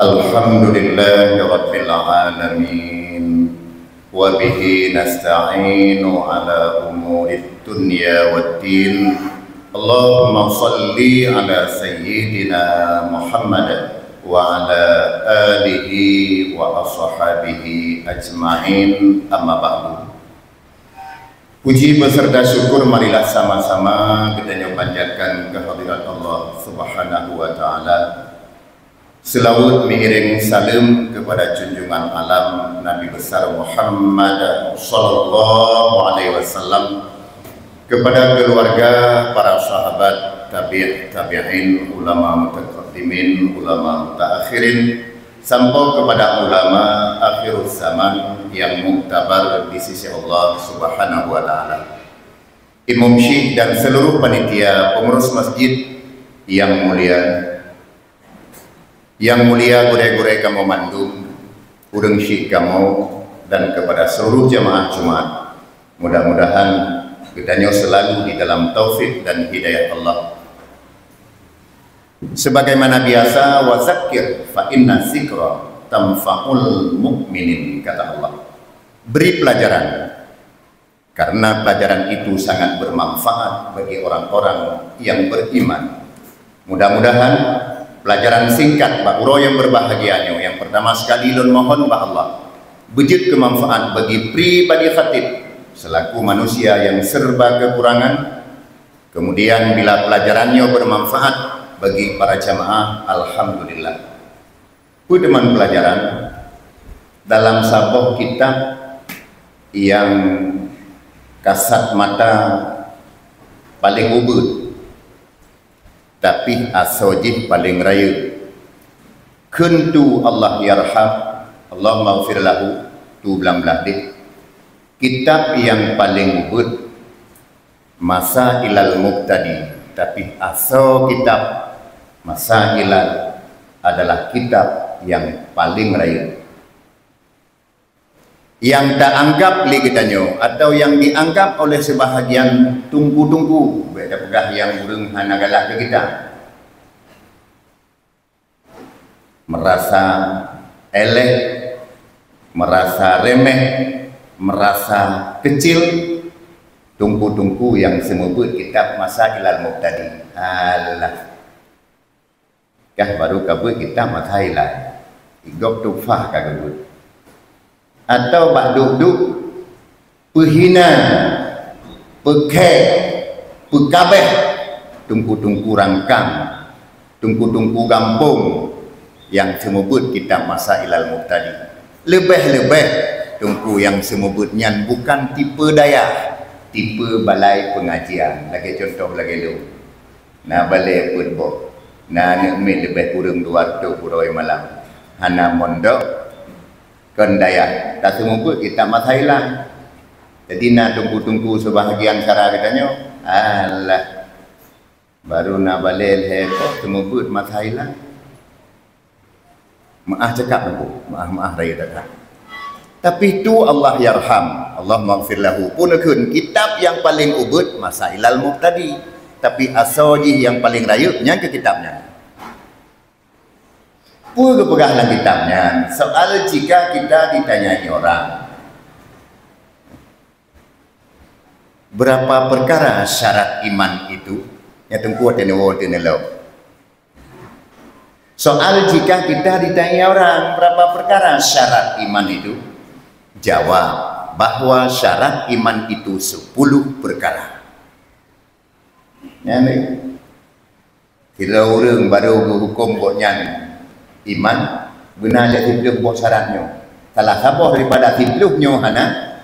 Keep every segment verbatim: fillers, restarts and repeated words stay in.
Alhamdulillahirabbil alamin. Wa bihi nasta'inu ala umurid dunya waddin. Allahumma shalli ala sayyidina Muhammad wa ala alihi wa ashabihi ajma'in. Amma ba'du. Puji beserta syukur marilah sama-sama geutanyoe panjatkan kehadirat Allah Subhanahu wa Ta'ala. Selawat meuiréng saleuem kepada junjungan alam Nabi Besar Muhammad sallallahu alaihi wasallam, kepada keluarga, para sahabat, tabi' tabi'in, ulama mutaqaddimin, ulama mutaakhirin, sampoe kepada ulama akhiruz zaman yang muktabar di sisi Allah Subhanahu wa Ta'ala. Imum Syik dan seluruh panitia pengurus masjid yang mulia, yang mulia gurée-gurée kamoe mandum, ureuëng syik kamoe, dan kepada seluruh jamaah Jumat. Mudah-mudahan geutanyoe selalu di dalam taufik dan hidayah Allah. Sebagaimana biasa, "Wa zakkir fa inna zikra tanfa'ul mu'minin," kata Allah. Beri pelajaran, karena pelajaran itu sangat bermanfaat bagi orang-orang yang beriman. Mudah-mudahan pelajaran singkat bak uroe nyang berbahagia nyoe, yang pertama sekali lôn mohon bak Allah, beujeuet keu manfaat bagi pribadi khatib selaku manusia yang serba kekurangan. Kemudian bila pelajaran nyoe bermanfaat bagi para jamaah, alhamdulillah. Peue teuma pelajaran dalam saboh kitab nyang kasat mata paleng ubeut, tapi asoe jih paleng rayeuk. Kheun tu Allah yarham, Allahumma ghfir lahu, tu blang-blang deh. Kitab nyang paleng ubeut, Masailal Mubtadi, tapi asoe kitab Masailal adalah kitab nyang paleng rayeuk. Nyang taanggab lé geutanyoe atau nyang dianggab oleh sebahagian teungku-teungku, bék tapeugah nyang ureuëng hana galak keu kita. Merasa éléh, merasa remeh, merasa kecil, teungku-teungku nyang seumeubeuet kitab Masailal Mubtadi. Alah. Kah baru ka beuet kitab Masailal. Igob tufah ka geubeuet. Atau bak duek-duek peuhina, peukhée, peukabeh teungku-teungku rangkang, teungku-teungku gampông nyang seumeubeuet kitab Masailal Mubtadi. Leubeh-leubeh teungku nyang seumeubeuet nyan bukan tipe dayah, tipe balai peungajian. Lagée cuntoh lagée lôn. Na balée peuet boh. Na aneuk miet leubeh kureueng dua reutôh uroe malam. Hana mondok, kon dayah. Taseumeubeuet kitab Masailal. Jadi na teungku-teungku seubahagian syara geutanyoe, alah, baru na balée lhée boh seumeubeuet Masailal. Meu'ah cakap teungku, meu'ah-meu'ah raya that-that. Tapi tu Allah yarham, Allah maghfir lahu. Pun kheun kitab nyang paleng ubeut Masailal Mubtadi. Tapi asoe jih nyang paleng rayeuk nyan keu kitab nyan. Peue geupeugah lam kitab nyan? Soal jika kita ditanyai orang, berapa perkara syarat iman itu? Nya teungku teunewo teunelo. Soal jika kita ditanya orang berapa perkara syarat iman itu, jawab bahwa syarat iman itu sepuluh perkara. Nyan ni, kira ureuëng baru geuhuköm gobnyan iman, beuna lé siplôh boh syarat nyoe. Salah saboh daripada siplôh nyoe hana,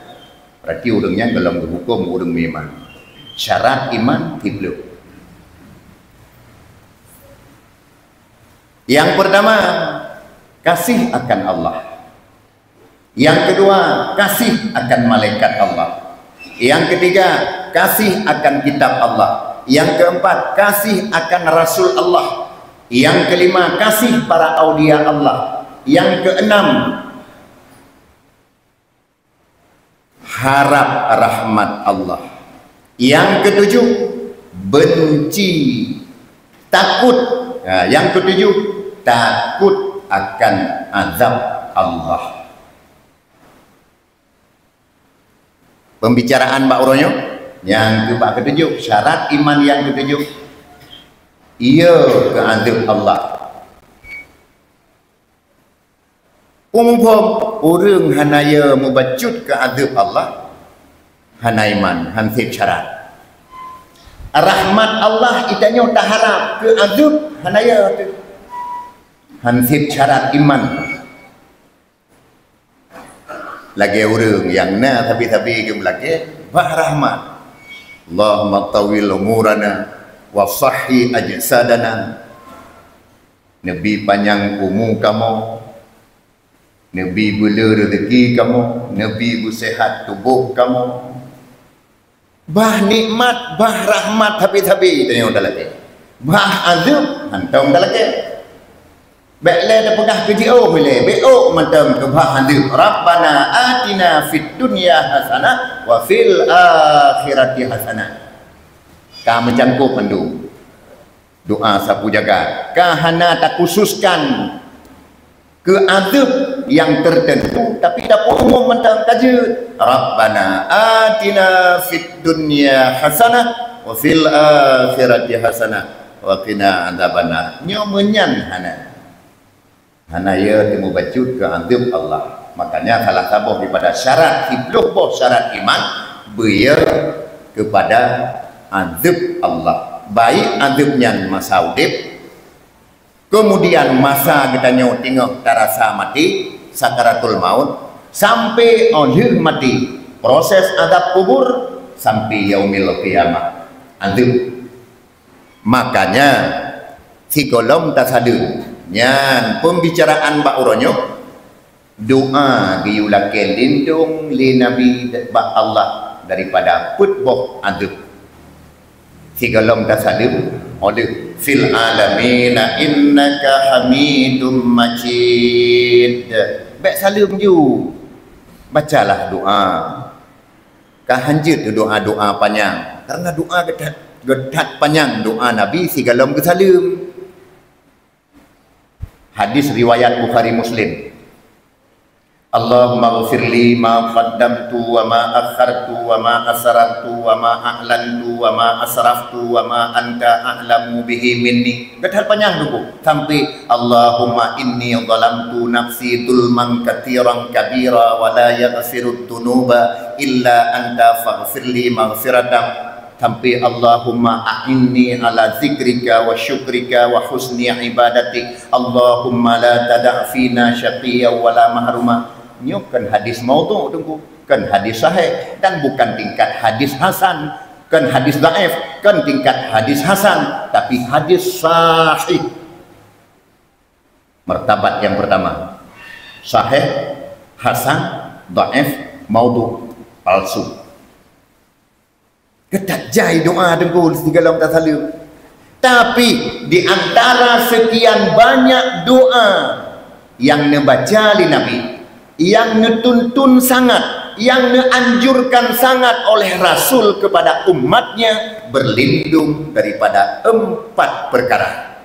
berarti ureuëng nyan golom geuhuköm ureuëng meuiman. Syarat iman siplôh. Yang pertama, kasih akan Allah. Yang kedua, kasih akan malaikat Allah. Yang ketiga, kasih akan kitab Allah. Yang keempat, kasih akan rasul Allah. Yang kelima, kasih para aulia Allah. Yang keenam, harap rahmat Allah. Yang ketujuh, benci, takut. Ha, yang ketujuh, takut akan azab Allah. Pembicaraan bak uroe nyoe nyang keu bak ketujuh, syarat iman nyang ketujuh, iya keu azab Allah. Umum ureuëng hana ya mubacut keu azab Allah, hana iman, han sép syarat. Rahmat Allah itanyoe taharap, keu azab hana ya teuh, han sép syarat iman. Lagée ureuëng nyang na sabe-sabe geumeulakée bah rahmat. Allahumma tawwil umurana wa sahhi ajsadana. Neubi panyang umu kamoe, neubi beule rezeki kamoe, neubi beuseuhat tuboh kamoe. Bah nikmat, bah rahmat sabe-sabe tanyoe talakée. Bah azab hantom talakée. Bék lé tapeugah keu jiôh ilée, bék ôk mantong keu bah azab. Rabbana atina fid dunya hasanah wa fil akhirati hasanah. Ka meucangkôb mandum. Doa sapu jagat ka hana takhususkan keu azab nyang teuteuntu, tapi tapeuumum mantong ka jeuet, "Rabbana atina fid dunya hasanah wa fil akhirati hasanah wa qina adzabannar." Nyoe meunyan hana. Hana ya teuh mubacut keu azab Allah. Makanya salah saboh daripada syarat, siplôh boh syarat iman, beuya keupada azab Allah. Baik azab nyan masa udeb, kemudian masa geutanyoe teungoh tarasa maté, sakaratul maut, sampai óh lheueh maté, proses azab kubur, sampai yaumil qiyamah. Azab Makanya, sigohlom tasaleuem, nyan pembicaraan bak uroe nyoe, doa geuyue lakée lindong lé Nabi bak Allah daripada peuet boh azab. Sigohlom tasaleuem, óh lheueh, "Fil alamina innaka hamidum majid." Bék saleuem ju. Bacalah doa. Ka hanjeuet doa-doa panyang, karena doa geuthat, geuthat panyang doa Nabi sigohlom geusaleuem. Hadis riwayat Bukhari Muslim. Allahumma ghfirli ma qaddamtu wa ma akhartu wa ma asrartu wa ma a'lantu wa ma asraftu wa ma anta a'lamu bihi minni. Geuthat panyang doa. Sampai, "Allahumma inni zalamtu nafsi zulman katsiran kabira wa la yaghfirud dzunuba illa anta faghfirli maghfiratan." Sampai, "Allahumma a'inni ala zikrika wa syukrika wa husni ibadatik. Allahumma la tada' fina syaqiyyan wa la mahruma." Nyoe kon hadis maudhu' teungku, kon hadis sahih dan bukan tingkat hadis hasan, kon hadis dhaif, kon tingkat hadis hasan, tapi hadis sahih. Martabat yang pertama, sahih, hasan, dhaif, maudhu', palsu. Geuthat jai doa teungku sigohlom tasaleuem. Tapi di antara sekian banyak doa yang neubaca lé Nabi, yang neutuntun sangat, yang neuanjurkan sangat oleh Rasul kepada umatnya berlindung daripada empat perkara.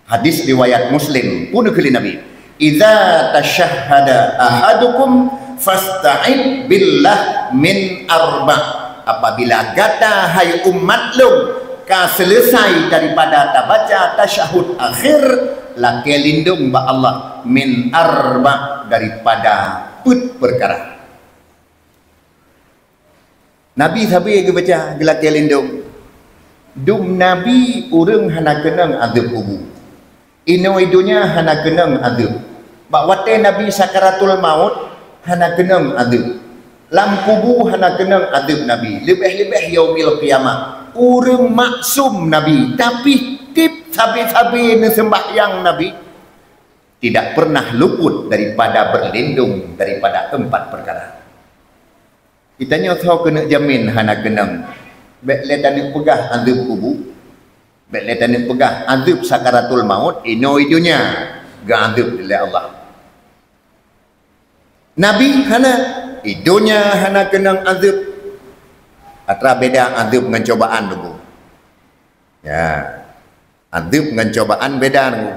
Hadis riwayat Muslim, peue neukheun lé Nabi, "Idza tasyahhada ahadukum fasta'id billah min arba." Apabila gata, hai umat lôn, ka seuleusai daripada tabaca tasyahud akhir, lakée lindong bak Allah min arba, daripada peuet peukara. Nabi sabe geubaca geulakée lindong. Dum Nabi ureuëng hana keunong azeueb kubu. Inoe donya hana keunong azeueb. Bak watée Nabi sakaratul maut hana keunong azeueb. Lam kubu hana keunong azeueb Nabi. Leubeh-leubeh yaumil qiyamah. Ureuëng maksum Nabi, tapi tieb sabe-sabe neuseumbahyang Nabi tidak pernah luput daripada berlindung daripada empat perkara. Geutanyoe soe keuneuk jamin hana keunong? Bék lé taneuk peugah azeueb kubu. Bék lé taneuk peugah azeueb sakaratul maut, inoe donya geuazeueb lé Allah. Nabi hana, i donya hana keunong azeueb. Atra beda azeueb ngon cobaan dulu. Ya. Azeueb ngon cobaan beda dulu.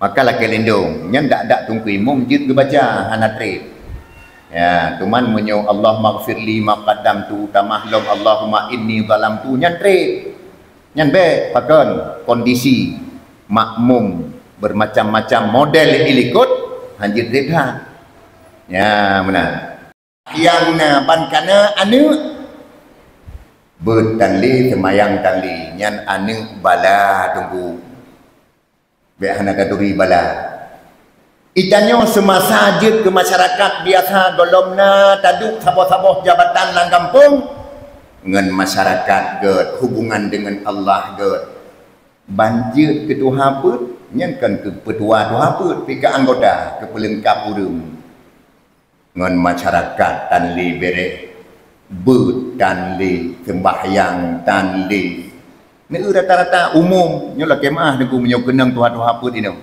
Maka lakée lindong, nyan dak-dak Teungku Imum jeuet geubaca hana treb. Ya, cuman meunyoe Allahummaghfirli ma qaddamtu, tamah lom Allahumma inni zalamtu, nyan treb. Nyan bèk, pakon kondisi makmum bermacam-macam model ilikot, hanjeuet treb that. Ya, meunan. Nyang na ban kana aneuk, beuet tan lé, seumayang tan lé, nyan aneuk bala Teungku. Bèk hana taturi bala. Geutanyoe seumasa jeuet keu masyarakat biasa gohlom na taduek saboh-saboh jabatan lam gampông, ngon masyarakat gèt, hubungan deungon Allah gèt. Ban jeuet keu tuha peuet, nyan kon keu peutua tuha peuet, pih keu anggota, keu peulengkap ureueng. Ngon masyarakat tan lé bèrèh, beuet tan lé, seumbahyang tan lé. Neu rata-rata umum, nyoe lakée meu'ah Teungku meunyoe keunong tuha-tuha peuet inoe.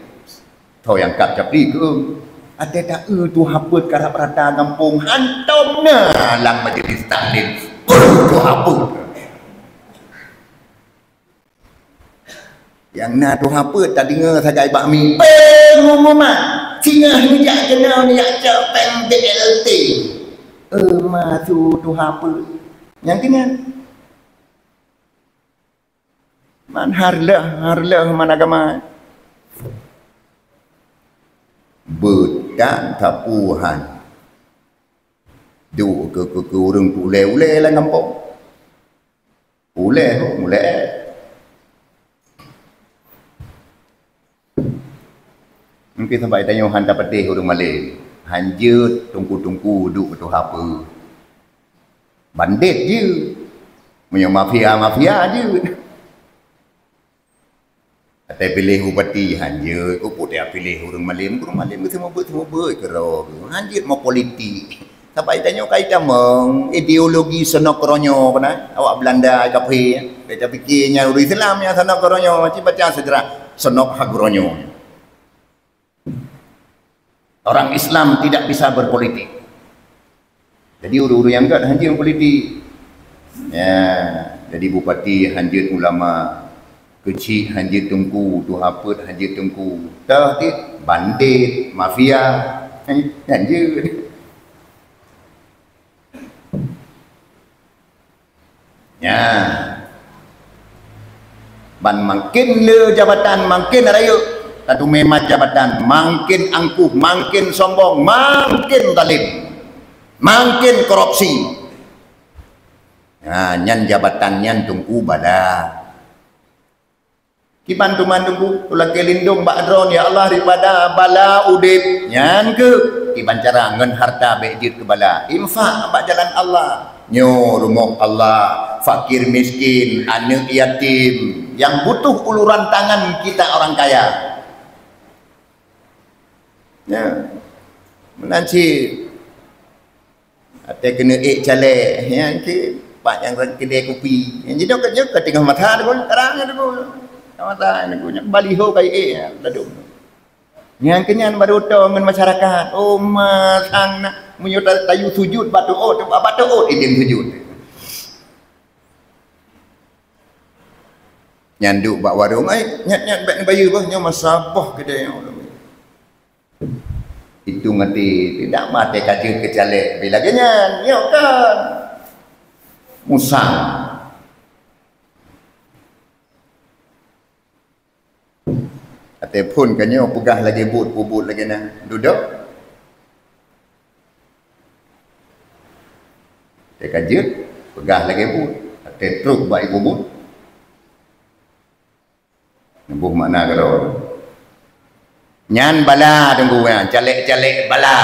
Tho nyang kab capli keu, até ta-eu tuha peuet karab rata gampông, hantom na lam majeulis taklim. Beuet tuha peuet. Nyang na tuha peuet tadeungoe sagai bak mi, pengumuman, singoh neujak keunoe neujak cok péng B L T. Eh, ma su tuha peuet. Nyang keu nyan. Man hareuloh, hareuloh man agama. Beuet tan sapeue han. Duek keu, keu, keu ureueng ulèe-ulèe lam gampông. Ulèe, ulèe. Mungken sabab tanyoe han tapatéh ureueng malém, hanjeuet teungku-teungku duek keu tuha peuet. Bandét jeuet. Meunyoe mafia-mafia jeuet. Até piléh bupati hanjeuet, keu peue tapiléh ureueng malém, ureueng malém geuseumeubeuet-seumeubeuet keudroe geuh. Hanjeuet meupolitik. Sabab tanyoe ka itamong ideologi seunok ronyo keunan, awak Beulanda kafé. Bèk tapike nyan ureueng Islam nyang seunok ronyo, ci baca seujarah seunok hak ronyo. Orang Islam tidak bisa berpolitik. Jadi ureueng-ureueng nyang gèt hanjeuet politik. Ya, jadi bupati hanjeuet ulama, keuchik hanjeuet teungku, tuha peuet hanjeuet teungku. Teuh bandét, mafia, hanjeuet. Nyan. Ban makin le jabatan, makin rayeuk. Tateumé mat jabatan, makin angkuh, makin sombong, makin zalim, makin korupsi. Nah, nyan jabatan nyan teungku bala. Kiban teuma teungku, lakée lindong bak droe, ya Allah, daripada bala udép. Nyan keuh kiban cara ngon harta bèk jeuet keu bala. Infak bak jalan Allah. Nyoe rumoh Allah, fakir miskin, aneuk yatim, nyang butuh uluran tangan kita orang kaya. Ya. Meunan cit. Até keuneuk ék caleg, nyan keuh pat nyang rang keudè kupi. Nyan jinoe ka, nyoe ka teungoh masa deungon karang nyan deungon. Ka masa deungon nyan baliho ka ék nyan ladôm. Nyan keuh nyan baru tô ngon masyarakat. Oh, ma sang na meunyoe ta-, tayue sujut bak teuôt, bak teuôt idin sujut. Nyan duek bak warong, "Ai, nyan, nyan bèk neubayeue bah, nyoe masa boh keudè nyoe." Itu ngerti, tidak mati kaji kecalek bila ganyan, ya kan? Musang. Até phon ka nyoe peugah lagèe buet, peubuet lagèe na. Dudok. Até ka jeuet, peugah lagèe buet. Até trok bak ibu buet. Neuboh makna keudroe. Nyan bala teungku nyan, caleg-caleg bala.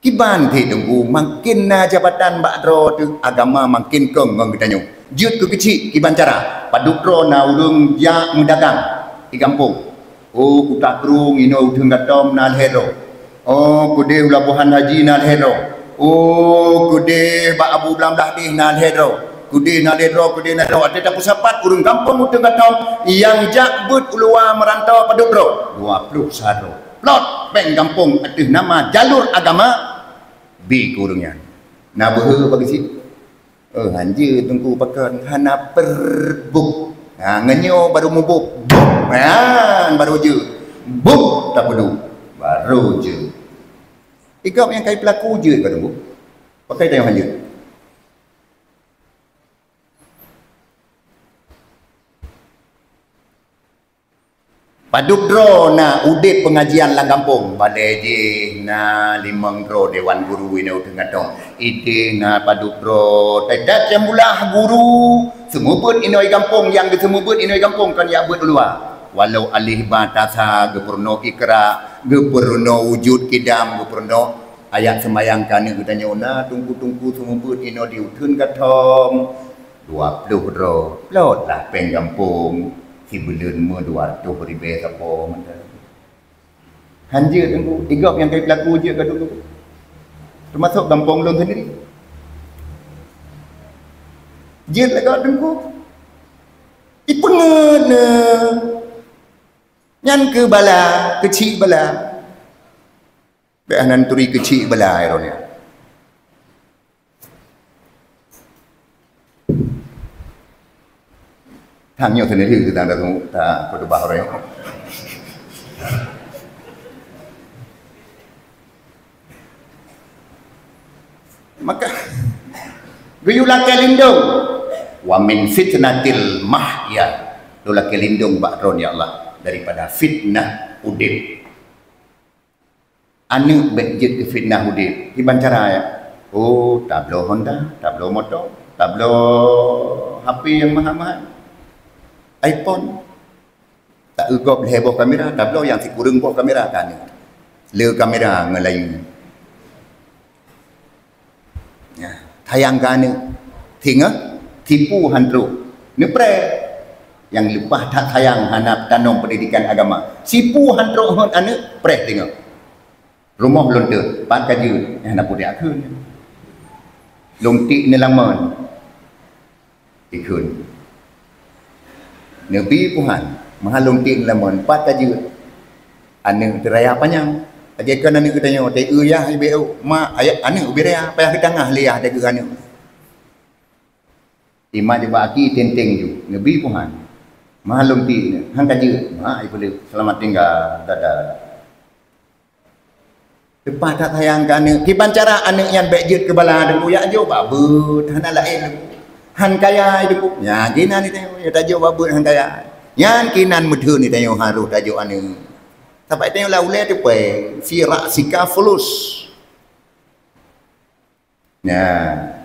Kiban pih teungku, makin na jabatan bak droe teuh agama makin kong ngon geutanyoe. Jeuet keu keuchik kiban cara, padub droe na ureueng jak meudagang di gampông. Oh, Kuta Krueng inoe udeueng gatom na lhèe droe. Oh, keudeh u Labuhan Haji na lhèe droe. Oh, keudeh bak Abu Blang Blahdeh na lhèe droe. Keudeh na lhèe droe, keudeh na lhèe droe. Até tapeusapat ureueng gampông udeueng gatom nyang jak beuet u luwa meuranto padub droe. Dua ploh sa droe. Plot, péng gampông ateueh nama jalur agama, bi keu ureueng nyan. Na beuhe bak geuchik? Eh, hanjeuet teungku pakon, hana peureubôh. Ha, ngeunyoe baru muboh, bup, ha, baru jeuet. Bup, tapeuduek, baru jeuet. Igop nyang kai peulaku jeuet ka teungku. Pakai tayong hanjeuet. Padub droe na udeb pengajian lam gampông, balée jih na limong droe dewan guru inoe teuh gatong. Ideh na padub droe, teutab nyang mulah guru, seumeubeuet inoe gampông, nyang geuseumeubeuet inoe gampông kon jak beuet u luwa. Walau alif ba ta sa geupeurunoe ikra, geupeurunoe wujud kidam, geupeurunoe ayat seumayang keu aneuk geutanyoe na teungku-teungku seumeubeuet inoe di uteuen gathom. Dua ploh droe, plot lah péng gampông, sibuleuen meu dua ratus ribée sapo mantong. Hanjeuet teungku, igop nyang kai peulaku jeuet ka teungku. Teumasok gampông lôn sendiri. Jeuet lagak teungku. Ipeungeut nyan keu bala, keuchik bala. Bék hana turi keuchik bala droeneuh. Tanyoe sendiri kita dah tunggu, tak khutbah orang. Maka geuyue lakée lindong, wa min fitnatil mahya, lôn lakée lindong bak droe ya Allah daripada fitnah udeb. Aneuk bék jeuet keu fitnah udeb. Kiban cara ya? Oh, tabloe Honda, tabloe moto, tabloe H P nyang mahal-mahal. iPhone. Taeu gob lhée boh kamera, tabloe nyang sikureueng boh kamera ka aneuk. Le kamera ngon layeue. Ya, sayang keu aneuk. Singoh, tipu han trok. Neupreh. Nyang leupah that sayang hana tanom pendidikan agama. Tipu han trok hot aneuk, preh singoh. Rumoh lôn teuh, pat ka jeuet, nyang na pudak kheun. Lôn tiek neulamon. Ikheun. Neubi puhan, meuhan lôn tiek neulamon, pat ka jeuet. Aneuk teu raya panyang. Lagée kon aneuk geutanyoe, teu yah ibe mak, ayah aneuk ubiraya, payah geutangah lé yah dagée aneuk. Imat jibak aki teng-teng ju, neubi puhan. Meuhan lôn tiek neu, han ka jeuet, mak ipeuleueh, selamat tinggal, dadah. Leupah that sayang keu aneuk, kiban cara aneuk nyan bék jeuet keu bala deungon jak jok bak beuet, hana laén deungon. Han kaya deungon. Nyan kinan itanyoe, ya tajok bak beuet han kaya. Nyan kinan meutheun itanyoe harôh tajok aneuk. Sabab itanyoe lam ulée teupeu, fi ra'sika fulus. Nyan.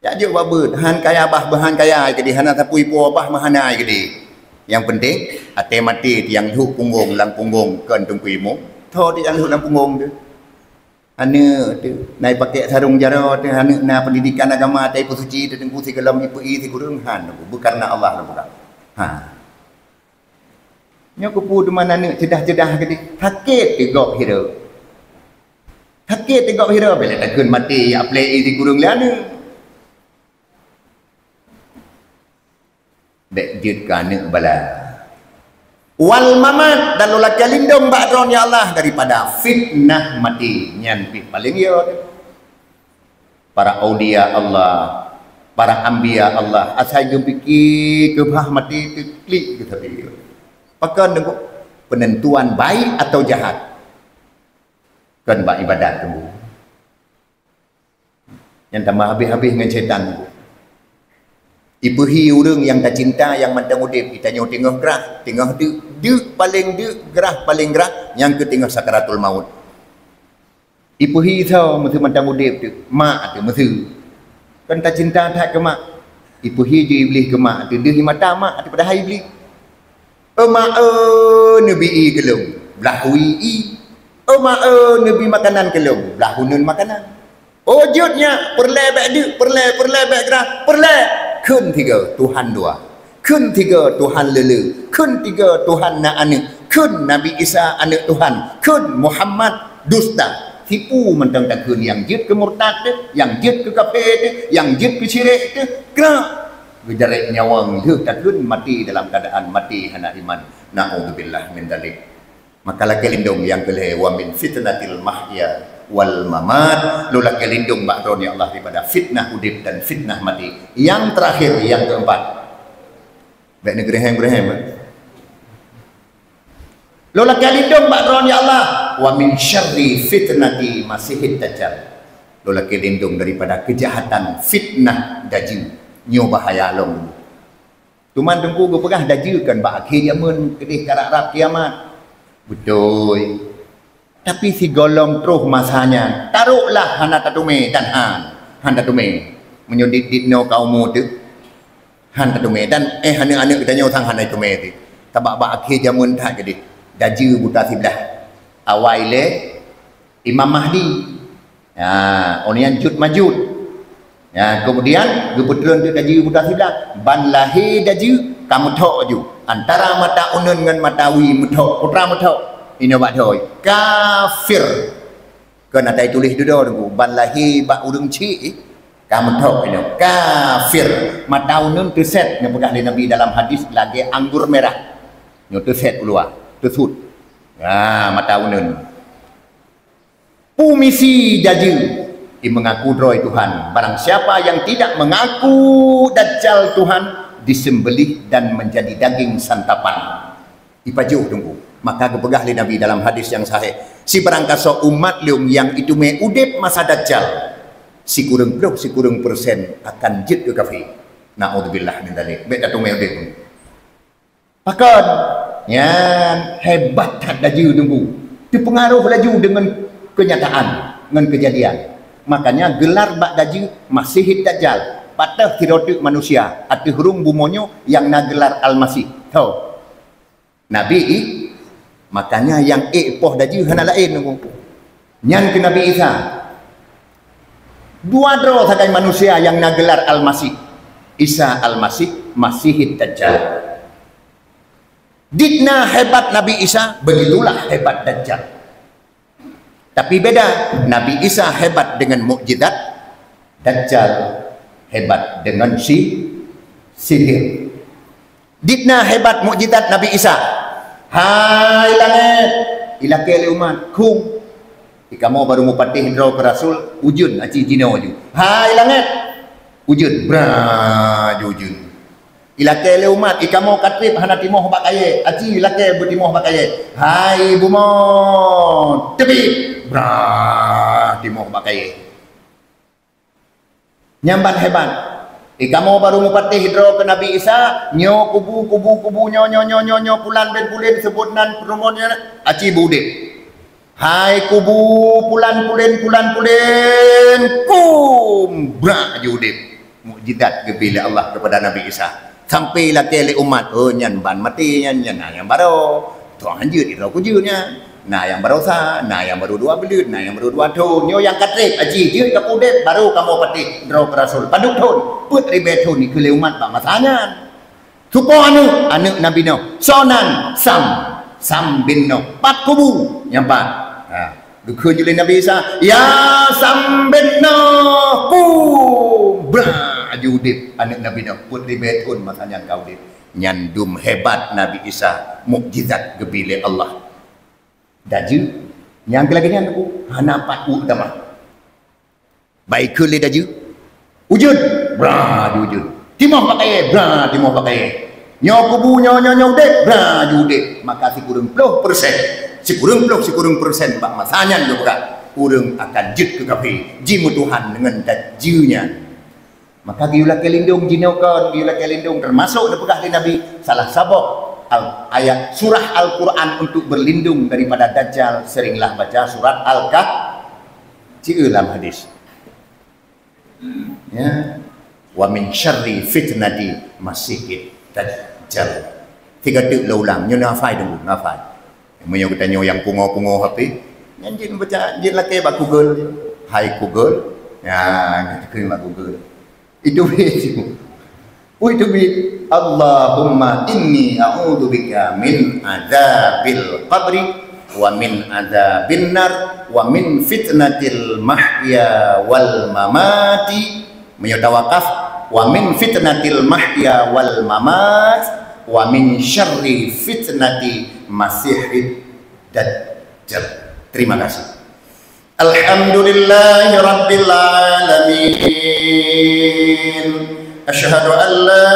Jak jok bak beuet, han kaya bah, bah han kaya keudeh, hana sapui po bah meuhana keudeh. Nyang penting, até maté tiang lhok punggong lam punggong kon teungku imum, tho tiang lhok lam punggong teuh. Aneuk teuh, na ipakèk sarong jaroe teuh, aneuk na pendidikan agama, até ipeusuci teuh teungku sigohlom ipeu-i sikureueng, han, beukarna Allah lom buka. Ha. Nyoe keupeue teuma aneuk ceudah-ceudah keudeh, sakét teuh gob hireuen. Sakét teuh gob hireuen, bèk lé takheun maté, ya plé i sikureueng lé aneuk. Bèk jeuet keu aneuk bala. Wal mamat, dan lôn lakèe lindong bak droe, ya Allah, daripada fitnah maté. Nyan pih paleng yo. Para aulia Allah, para anbiya Allah, asai geupike keubah maté teuklik geusabe. Pakon deungon penentuan baik atau jahat. Kon bak ibadat teungku. Nyang tamah habéh-habéh ngon syaitan. Ipeuhi ureuëng nyang tacinta nyang mantong udeb, itanyoe teungoh grah, teungoh deuk, deuk paleng deuk, grah paleng grah, nyang keu teungoh sakaratul maut. Ipeuhi soe meuseue mantong udeb teuk, mak teuk meuseue. Kon tacinta that keu mak. Ipeuhi ju Iblih keu mak teuk, deuh i mata mak teuk padahai Iblih. "Oh mak, oh neubi ie keu lôn, blah wie ie. Oh mak, oh neubi makanan keu lôn, blah uneuen makanan." Oh jeuet nyak, peureulèe bèk deuk, peureulèe, peureulèe bèk grah, peureulèe. Kheun tiga, Tuhan dua. Kheun tiga, Tuhan lé-lé. Kheun tiga, Tuhan na aneuk. Kheun Nabi Isa aneuk Tuhan. Kheun Muhammad dusta. Tipu mantong takheun, nyang jeuet keu murtad teuh, nyang jeuet keu kafé teuh, nyang jeuet keu syirék teuh. Krak. Geujarek nyawöng lheueh takheun maté dalam keuadaan maté hana iman. Na'udzubillah min dzalik. Maka lakèe lindong nyang keu lhèe, "Wa min fitnatil mahya wal mamat." Lôn lakèe lindong bak droe, ya Allah, daripada fitnah udeb dan fitnah maté. Nyang terakhir, nyang keempat. Bèk neugeureuhem-geureuhem, eh. Lôn lakèe lindong bak Droe, ya Allah, wa min syarri fitnati masihid dajjal. Lôn lakèe lindong daripada keujahatan fitnah dajjal. Nyoe bahaya lom. Teuma Teungku geupeugah dajjal kan bak akhé jameun keudéh karab-rab kiamat. Beutôi. Tapi sigohlom troh masa nyan, taroklah hana tateumé dan han, han tateumé. Meunyoe dit-dit nyoe ka umu teuh, han tateumé dan, eh, aneuk-aneuk geutanyoe sang hana tateumé teuh. Sabab bak akhé jameun that keudéh, dajjal buta siblah. Awai lé Imam Mahdi. Ya, awai nyan Juj Majuj. Ya, kemudian geupeutreun teuk dajjal buta siblah. Ban lahé dajjal ka meuthok ju. Antara mata uneun ngon mata wie meuthok. Peue teuma meuthok? Inoe bak thoi. Kafir. Keu na tai tuléh dudoe Teungku. Ban lahé bak ureueng chik, eh, ka meuthok inoe. Kafir. Mata uneun teusét, neupeugah lé Nabi dalam hadis lagèe anggur merah. Nyoe teusét u luwa, teusut. Ya, mata uneun. Peue misi dajjal? Ia mengaku droe Tuhan. Barang siapa yang tidak mengaku Dajjal Tuhan, disembelih dan menjadi daging santapan. Ipajoh Teungku. Maka geupeugah lé Nabi dalam hadis nyang sahih, "Sibarang kasoe umat lôn nyang iteumé udép masa Dajjal, sikureueng ploh sikureueng persen akan jeuet keu kafé." Naudzubillah min dzalik. Bèk tateumé udép. Pakon? Nyan hebat that dajjal Teungku. Teupeungaroh laju deungon keunyataan, ngon keujadian. Makanya geular bak dajjal Masihid Dajjal. Pat teuh sidroe teuk manusia ateueh rhueng bumoe nyoe nyang na geular Almasih. Tho. Nabi i-, makanya nyang ék poh dajjal hana laén Teungku. Nyan keuh Nabi Isa. Dua droe sagai manusia nyang na geular Almasih. Isa Almasih, Masihid Dajjal. Dikna hebat Nabi Isa, begitulah hebat Dajjal. Tapi beda, Nabi Isa hebat dengan mukjizat, Dajjal hebat dengan si-, sihir. Dikna hebat mukjizat Nabi Isa. Hai langét, ilakée lé umat, khum. Ikamoe barô mupatéh droe keu rasul, ujeuen aci jinoe ju. Hai langét, ujeuen, bra ju ujeuen. Ilakée lé umat, ikamoe ka trép hana timoh bak kayée, aci lakée beutimoh bak kayée. Hai bumoe, teubiet, bra timoh bak kayée. Nyan ban hebat. Ikamoe barô mupatéh droe keu Nabi Isa, nyoe kubu, kubu, kubu, nyoe, nyoe, nyoe, nyoe, nyoe, pulan bin pulen seubut nan peurumoh nyan, aci beudeb. Hai kubu, pulan pulen, pulan pulen, kum, brak ju udeb. Mukjizat geubri lé Allah keupada Nabi Isa. Sampai lakée lé umat, oh, nyan ban maté nyan, nyan na nyang barô. Tuang hanjeuet droe kujeuet nyan. Na nyang barosa, na nyang barô dua buleuen, na nyang barô dua thon. Nyoe nyang ka trép, aci jeuet ka udeb, barô kamoe patéh droe keu rasul. Padub thon, peuet ribée thon ikheun lé umat bak masa nyan. Soe po aneuk, aneuk Nabi Nuh. Soe nan, Sam. Sam bin Nuh. Pat kubu, nyang pat. Ha, geukheun ju lé Nabi Isa, "Ya Sam bin Nuh, kum!" Bra ju udeb aneuk Nabi Nuh. Peuet ribée thon masa nyan ka udeb. Nyan dum hebat Nabi Isa, mukjizat geubri lé Allah. Dajjal, nyang keu lagée nyan Teungku, hana pat uek tamah. Bak ikheun lé dajjal, ujeuen, bra ju ujeuen. Timoh bak kayée, bra timoh bak kayée. Nyoe kubu, nyoe, nyoe, nyoe udeb, bra ju udeb. Maka sikureueng ploh persen, sikureueng ploh, sikureueng persen bak masa nyan geupeugah, ureuëng akan jeuet keu kafé, jimeutuhan deungon dajjal nyan. Maka geuyue lakée lindong jinoe kon, geuyue lakée lindong, teumasok neupeugah lé Nabi, salah saboh al-, ayat surah Al-Quran untuk berlindung daripada Dajjal, seringlah baca surat Al-Kahf. Ci eu lam hadis. Ya. Wa min syarri fitnati masihid dajjal. Tiga teuk lôn ulang, nyoe neuhafai dulu, neuhafai. Meunyoe geutanyoe nyang pungo-pungo H P, nyan jeuet baca, jeuet lakée bak Google. Hai Google. Ya, nyan keu bak Google. Itu itu. Ui itu bi. Allahumma inni a'udzubika min adzabil qabri wa min adzabin nar wa min fitnatil mahya wal mamati. Meunyoe tawakaf, wa min fitnatil mahya wal mamat wa min syarri fitnati masihid dajjal. Terima kasih. Alhamdulillahi rabbil alamin. Asyhadu an la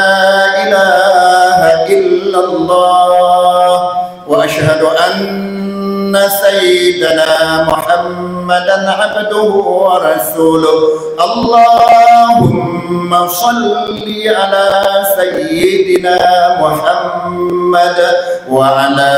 ilaha إلا الله، وأشهد أن سيدنا محمدا عبده ورسوله. اللهم صل على سيدنا محمد وعلى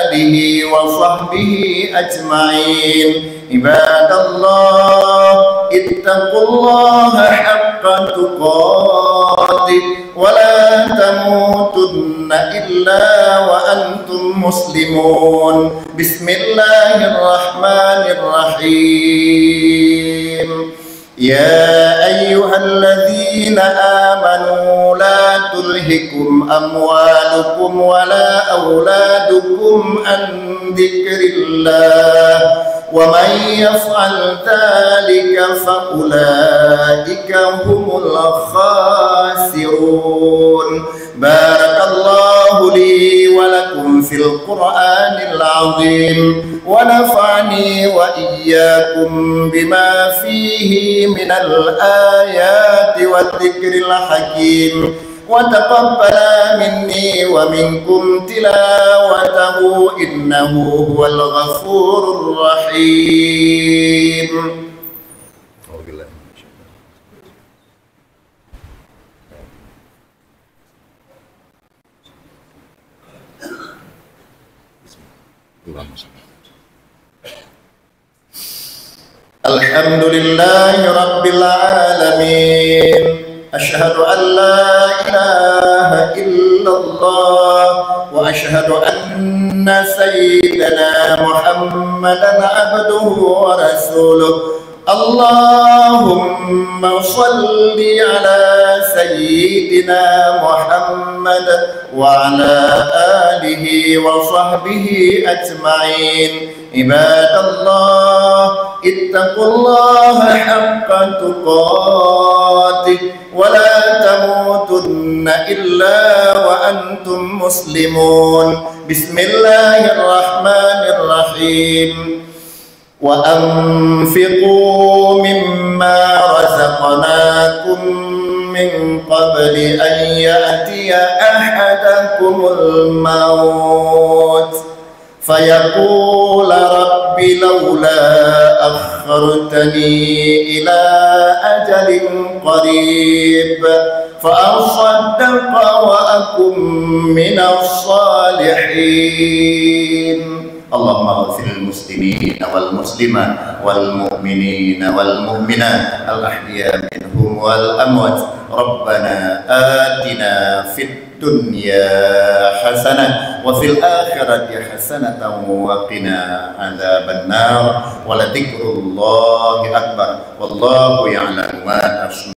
آله وصحبه أجمعين. عباد الله، اتقوا الله حق تقاته ولا تموتن إلا وأنتم مسلمون. بسم الله الرحمن الرحيم. يا أيها الذين آمنوا لا تلهكم أموالكم ولا أولادكم عن ذكر الله، ومن يفعل ذلك فأولئك هم الخاسرون. بارك الله لي ولكم في القرآن العظيم، ونفعني وإياكم بما فيه من الآيات والذكر الحكيم، وتقبل مني ومنكم تلاوته إنه هو الغفور الرحيم. الحمد لله رب العالمين. أشهد أن لا إله إلا الله، وأشهد أن سيدنا محمدا عبده ورسوله. اللهم صل على سيدنا محمد وعلى آله وصحبه أجمعين. عباد الله، اتقوا الله حق تقاته ولا تموتن إلا وأنتم مسلمون. بسم الله الرحمن الرحيم. وأنفقوا مما رزقناكم من قبل أن يأتي أحدكم الموت فيقول رب لولا أخرتني إلى أجل قريب فأصدق وأكن من الصالحين. اللهم اغفر للمسلمين والمسلمات والمؤمنين والمؤمنات الأحياء منهم والأموات. ربنا آتنا في الدنيا حسنة وفي الآخرة حسنة وقنا عذاب النار. ولذكر الله أكبر. والله يعلم ما تصنعون.